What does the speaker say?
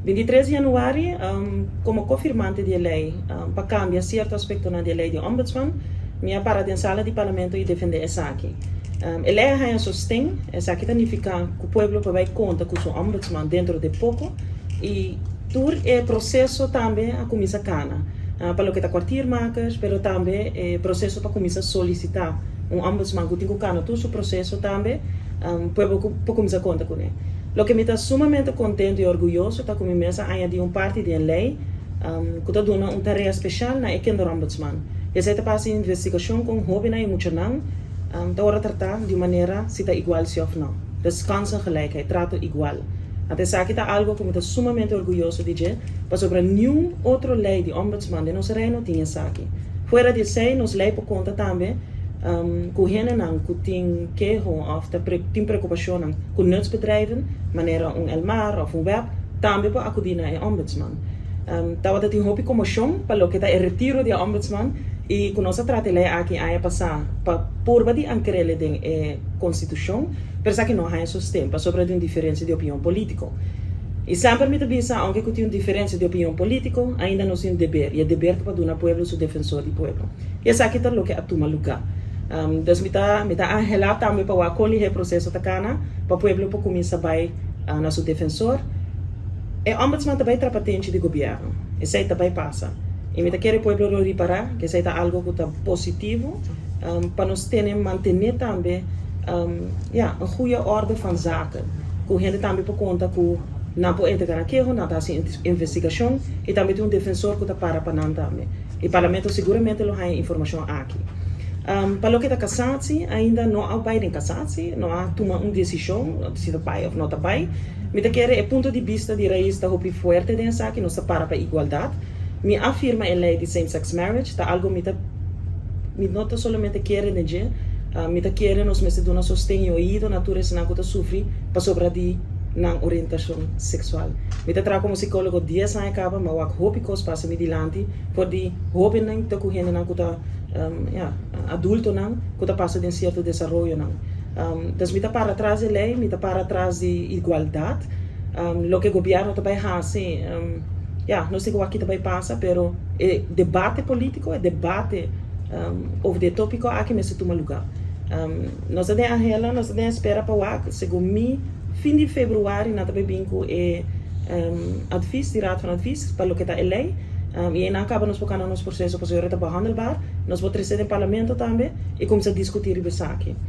23 di januari, como co-firmante di ley pa cambia cierto aspecto di ley di ombudsman, mi a para den sala di parlamento y defende esaki. E ley a haya sosten. Esaki ta significa cu e pueblo por bay conta cu su ombudsman dentro di poco y tur e proceso tambe a cuminsa cana. Pa loke ta kwartiermakers, pero tambe e proceso pa cuminsa solicita un ombudsman cu tin cu cana tur su proceso tambe, pueblo por cuminsa conta cu ne. Loke mi ta sumamente contento y orguyoso ta cu mi mes a añadi un parti di ley cu ta duna un tarea special na e kinderombudsman. Esey ta pa investigacion cu hoben y muchanan ta wordo trata di manera si ta igual si of no. Dus kansengelijkheid, trato igual. Anto esaki ta algo cu mi ta sumamente orguyoso di dje, pasobra ningun otro ley di ombudsman den nos reino tin esaki. Fuera di esey, nos ley por conta tambe cu hendenan cu tin keho of tin preocupacion cu nutsbedrijven, manera un Elmar of un WEB, tambe por acudi na e ombudsman. Tabata tin hopi conmocion pa loke ta e retiro di ombudsman y cu nos a trata ley aki aña pasa pa purba di anker'e den e constitucion, pero esaki no a haya sosten pasobra di un diferencia di opinion politico. Y semper mi ta bisa, aunke cu tin un diferencia di opinion politico, ainda nos tin un deber, y e deber pa duna pueblo su defensor di pueblo. Y esaki ta loke a tuma luga. Dus mi ta anhela tambe pa con e proceso ta cana, pa pueblo por cuminsa bay na su defensor. E ombudsman tambe ta patente di gobierno. Esey tambe pasa. Y mi ta kere pueblo lo ripara cu esey ta algo cu ta positivo pa nos tene mantene tambe ja, een goede orde van zaken. Cu hende tambe por conta cu nan por entrega nan keho, nan ta haci investigacion y tambe tin un defensor cu ta para pa nan tambe. Y parlamento seguramente lo haya informacion aki. Pa loke ta cassatie, ainda no a bay den cassatie, no a tuma un decision si ta bay of no ta bay. Mi ta kere e punto di bista di RAIZ ta hopi fuerte den esaki, nos ta para pa igualdad. Mi a firma e ley di same-sex marriage, ta algo mi no ta solamente kere den dje, mi ta kere nos mester duna sosten y oido na tur esnan cu ta sufri pasobra di nan orientacion sexual. Mi ta traha como psicologo 10 aña caba, m'a wak hopi cos pasa mi dilanti, for di hobennan te cu hendenan cu ta ja, adultonan cu ta pasa den cierto desaroyonan. Dus mi ta para tras di ley, mi ta para tras di igualdad. Loke gobierno ta bay haci, ja, no sa kico ta bay pasa, pero e debate politico, e debate over di topico aki mester tuma luga. Nos ta anhela, nos ta spera pa wak, segun mi, fin di februari, nan ta bin cu e advies, di Raad van Advies, pa loke ta e ley. Y nan caba nos por cana nos proceso pa ta behandelbaar. Nos por trece den parlamento tambe y cuminsa discuti esaki.